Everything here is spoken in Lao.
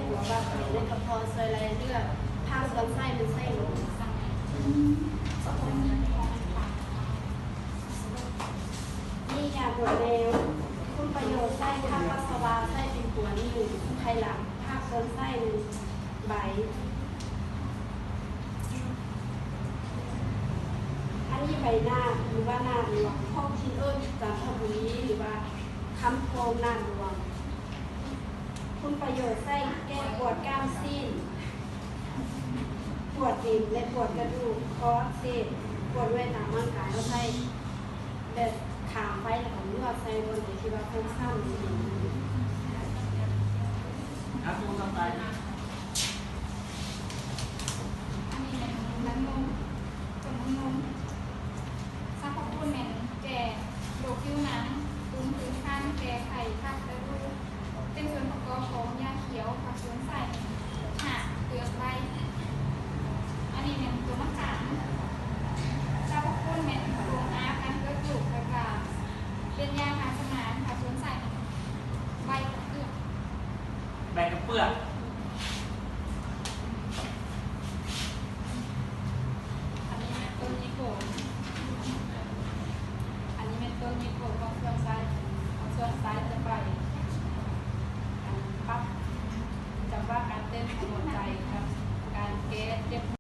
ຫົວວ່າໄປໃນກະເພາະ ຊ່ວຍໄລ່ເລືອດ ພາກສ່ວນໃຊ້ແມ່ນໃຊ້ໂລ. ນີ້ຢາບົດແນວ ຄຸນປະໂຫຍດໃຊ້ຂັບປັດສະວະ ໃຊ້ເປັນຕົວນິ້ວໄພຫຼັງ ພາກສ່ວນໃຊ້ແມ່ນໃບ. ອັນນີ້ໃບໜາດ ຫຼືວ່າໜາດຫຼວງ ທ້ອງຖິ່ນເອີ້ນຈັນທະບູລີ ຫຼືວ່າຄຳທອງໜາດຫຼວງ. ຄຸນປະໂຫຍດໃຊ້ແກ້ປວດກ້າມຊີ້ນ, ປວດເອັນ ແລະ ປວດກະດູກ, ຄໍອັກເສບ, ປວດເມື່ອຍຕາມຮ່າງກາຍ. ເຮົາໃຊ້ແບບຂາມໄຟ ແລ້ວກໍນວດໃສ່ບ່ອນໃດທີ່ວ່າຟົກຊ້ຳ. ອັນນີ້ແມ່ນນ້ຳນົມ ຕົ້ນນ້ຳນົມ ສັບພະຄຸນແມ່ນແກ້ໂລກຜິວໜັງ, ພູມພື້ນຖານ, ແກ້ໄຂ້, ຂັບກະດູກ, ເປັນສ່ວນປະກອບຂອງຢາຂຽວ, ພາກສ່ວນໃຊ້, ຮາກ, ເປືອກ, ໃບ. ອັນນີ້ແມ່ນຕົ້ນໝາກຈານ ສັບພະຄຸນແມ່ນໂລກອາບ, ການເກີດລູກ, ແລ້ວກະເປັນຢາທາສະໝານ, ພາກສ່ວນໃຊ້, ໃບກັບເປືອກ. ໃບກັບເປືອກ. ອັນນີ້ແມ່ນຕົ້ນຍີ່ໂກ ອັນນີ້ແມ່ນຕົ້ນຍີ່ໂກ ຂອງສ່ວນຊ້າຍ ຂອງສ່ວນຊ້າຍຈະໄປ ອັນ ປັບຈັງຫວະການເຕັ້ນຂອງຫົວໃຈ ກັບການແກ້ເຈັບ